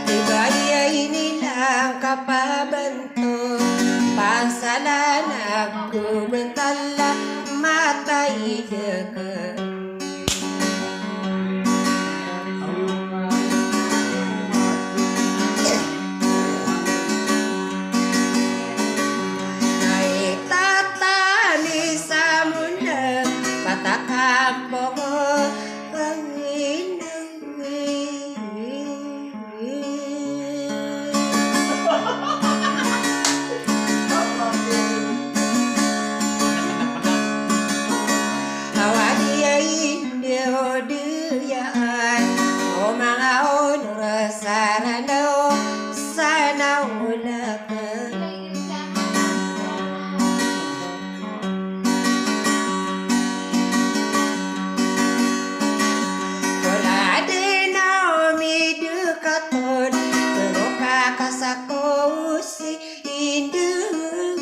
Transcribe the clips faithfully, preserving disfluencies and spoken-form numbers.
Ibaya inilang kapabanto, pangsalan ago bentala matay deka. Ay tata ni samunda patakampo ko. Awadi ay diyodiyaan o manga onor saranaw sana ulakan. Wala dina o midekatod, pero kakasako si Indoy.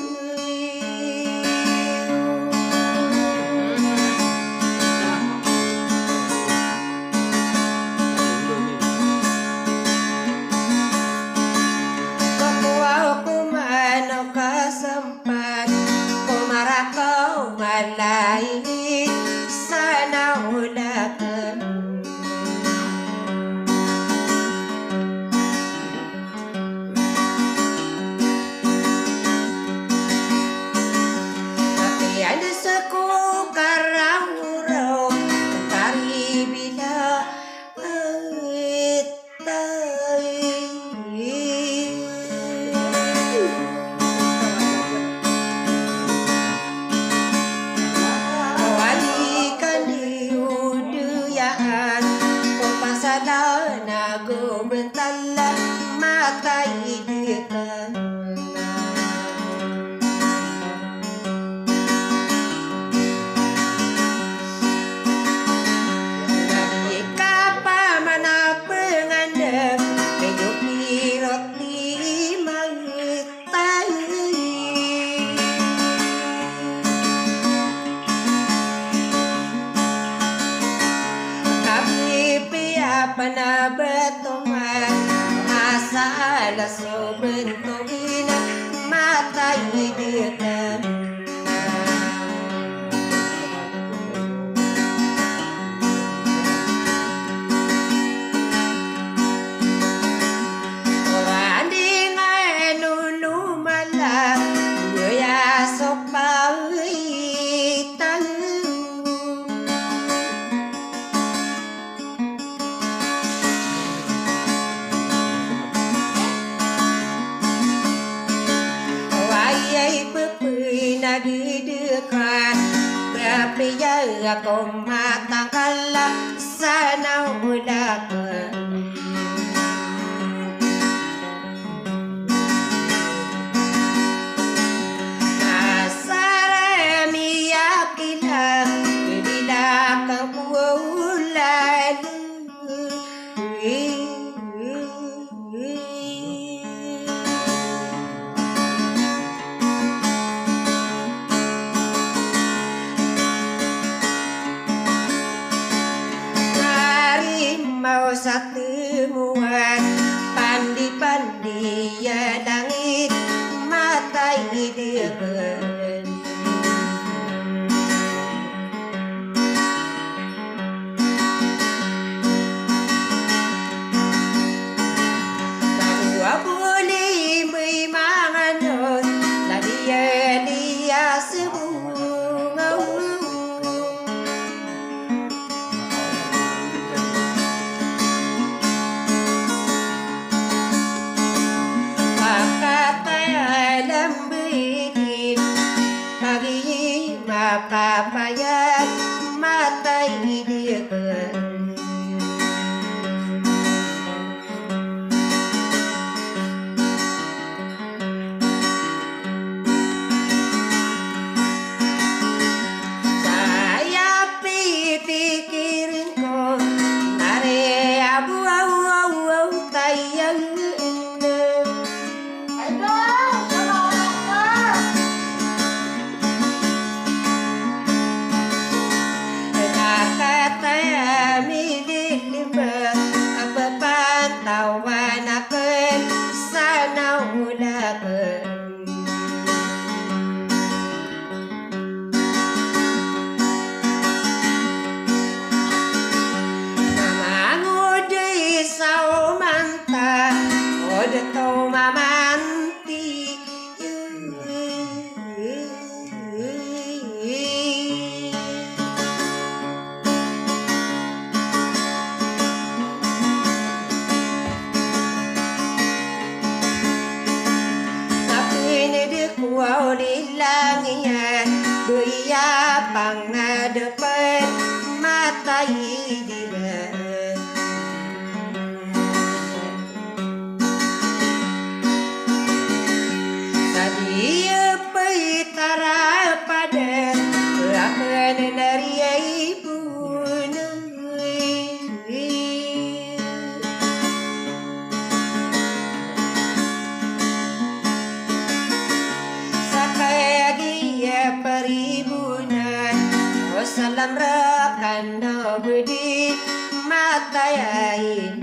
Kakowa ko man o kasam Pad ko marakaw malaini sana ulakan. Tapi anda sako karaw-raw, kari bila Di ka pman a pngandam, iyo pirot di mangtay. Kapipiya pn a batoman, asal a so bnto ina matay di ka. Ora di nga eno lumala, iya so pawitan. Gidka, kapiya ko matangkala sa nawla ka. Asar a miyakila, gidila ka kuwawla. Tarimaw sa temowan, pandi-pandi a langit, matay i degen. Tano a boli mbay manganon, laliya-liya sebong a. Pakatay a lambay din, pagi mapapayag matay di ka. Saya pipikirin ko, are abu, abu, abu, abu, tayang. Nakataya midilima, kapapantawan aken sa nawla ken. Mamangodi sa omanta, odeto mamanti. Kapinidi ko awlilang iyan, baya pangadepen matay di ba. Sa di pay tarapada, aken na riya i bonoy. Sa kagiya paribonan, o salam rakan na bedi matay ay